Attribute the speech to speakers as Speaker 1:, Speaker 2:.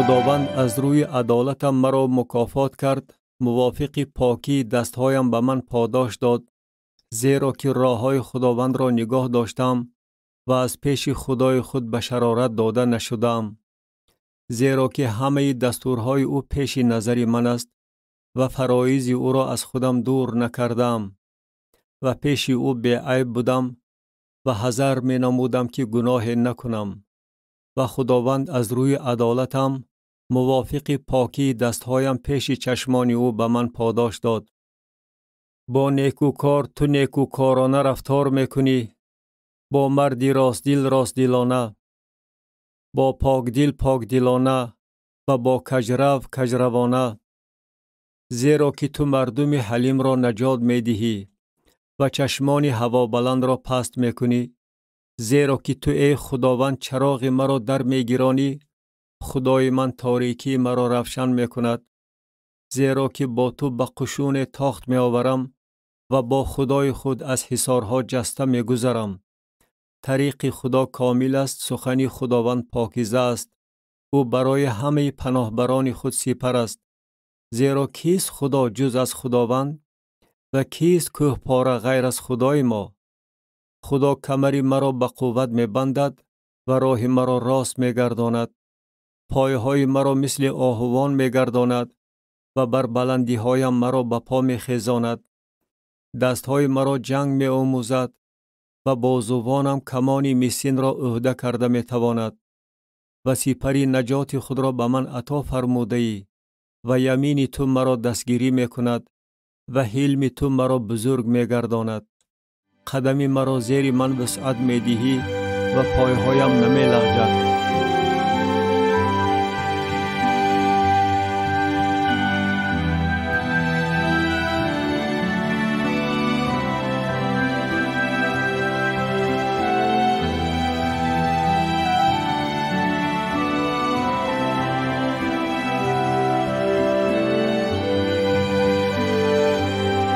Speaker 1: Худованд аз рӯи адолатам маро мукофот кард, мувофиқи покии дастҳоям ба ман подош дод, зеро ки роҳҳои Худовандро нигоҳ доштам ва аз пеши Худои худ ба шарорат дода нашудам. Зеро ки ҳамаи дастурҳои ӯ пеши назари ман аст ва фароизи ӯро аз худам дур накардам ва пеши ӯ беайб будам ва ҳазар менамудам ки гуноҳе накунам. Ва Худованд аз рӯи адолатам мувофиқи покии дастҳоям пеши чашмони ӯ ба ман подош дод. Бо некӯкор ту некӯкорона рафтор мекунӣ, бо марди ростдил ростдилона, бо покдил покдилона ва бо каҷрав каҷравона. Зеро ки ту мардуми ҳалимро наҷот медиҳӣ ва чашмони ҳавобаландро паст мекунӣ. Зеро ки ту эй Худованд чароғи маро дар мегиронӣ, Худои ман торикии маро равшан мекунад. Зеро ки бо ту ба қушуне тохт меоварам ва бо Худои худ аз ҳисорҳо ҷаста мегузарам. Тариқи Худо комил аст, сухани Худованд покиза аст. Ӯ барои ҳамаи паноҳбарони худ сипар аст. Зеро кист Худо ҷуз аз Худованд? Ва кист кӯҳпора ғайр аз Худои мо? Худо камари маро ба қувват мебандад ва роҳи маро рост мегардонад. Пойҳои маро мисли оҳувон мегардонад ва бар баландиҳоям маро ба по мехезонад. Дастҳои маро ҷанг меомӯзад ва бозувонам камони мисинро ӯҳда карда метавонад. Ва сипари наҷоти худро ба ман ато фармудаӣ ва ямини ту маро дастгирӣ мекунад ва ҳилми ту маро бузург мегардонад. Қадами маро зери ман вусъат медиҳӣ ва пойҳоям намелағҷад.